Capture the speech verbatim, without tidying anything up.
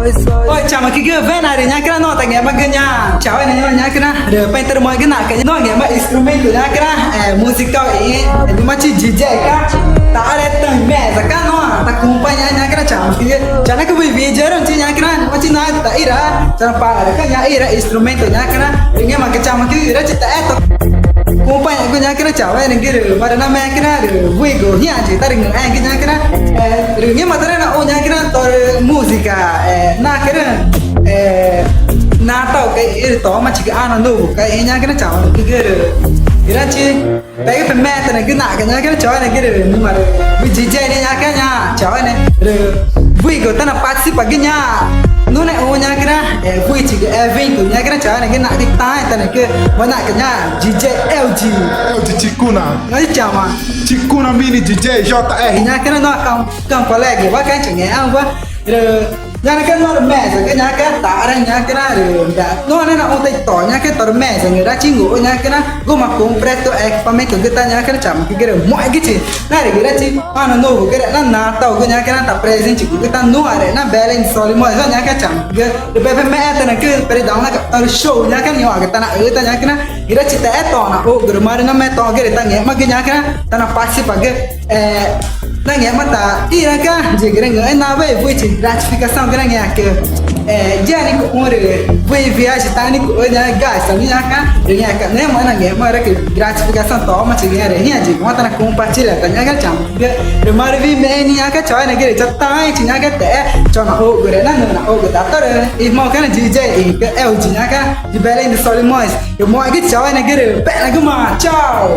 Oi, chama, quegü wena rü ñacüna no tangẽxmagü ñaã chaueneẽgü ñacüna rü paintarümagü naxca̱x nuã ngẽma instrumento ñacüna, eh, musical i ñu̱xmachi D J ca̱x taxare ta mesa ca̱x nuã ta acompanha ñacüna chama quegü chanacü wüxi video rü ñacüna ñu̱xmachi na taxira chanaparaca ñaã ira instrumento ñacüna rü ngẽmaãcü chama quegü irachi taxé ta acompanhagü ñacüna chaueneẽgü rü marü name ñacüna rü wüxigu ñaã yiĩ tarüngü̃xẽẽgü ñacüna, eh, rü ngẽma tarüxna u ñacüna torü música, eh, naxca̱x rü, eh, nataxuca̱x i rü tomachica Ano Novo ca̱x i ñacüna chama quegü rü irachi pegü pemexẽtanagü naxca̱x ñacüna chaueneẽgü rü numa rü wüxi D J ni ñacüna ñaã chaueneẽ rü wüxigu tana participagü ñaã nuã ne u ñacüna, eh, wüxichigü evento ñacüna chaueneẽgü naxca̱x taãẽ tanecü wa naxca̱x ñaã D J L G, L G Chicuna, ñaã chama Chicuna Mini D J J R ñacüna nuã Campo Alegre wa ca̱x changeãũwa rü ñanacü norü mesagü ñacüna taxara ñacüna rü nuã ne naxũ ta i to ñacüna torü mesagü irachi ngüxü̃ ñacüna guma completo equipamentoãcü ta ñacüna chama quegü rü moxẽgüchi narügü irachi Ano Novogü rüe̱xna nataxugü ñacüna ta presentegu ta nuã rüe̱xna Belém de Solimões wa ñacüna chama quegü rü pepemexẽtanagü perdão na torü show ñacüna ñuxãcü tanaxü ta ñacüna irachi taxé to naxugü rü marü name toxü̃gü rü tangẽxmagü ñacüna tana participagü, eh, nangẽxma ta ira ca̱x yigü rüngü̃xẽẽ nawa i wüxichi gratificaçãogü nangẽxãcü, eh, yane cuxũ rü wüxi viagem ta ne cuxü̃ ñaã gasta ñacüna rü ngẽmaca̱x nangẽxma ira gratificação tomachiga rü ñaã yigü wa tana compartilha ta ñacüna chama rü marü wüxi mexü̃ ni ñacüna chaueneẽgü rü chataãẽchi ñacüna taxé chaueneẽ naxugü rüe̱xna nüxü̃ naxugü ta torü irmão ca̱x na D J i ca̱x L G ñacüna de Belém de Solimões rü moxẽgüchi chaueneẽgü rü pexnagümaã. Tchau.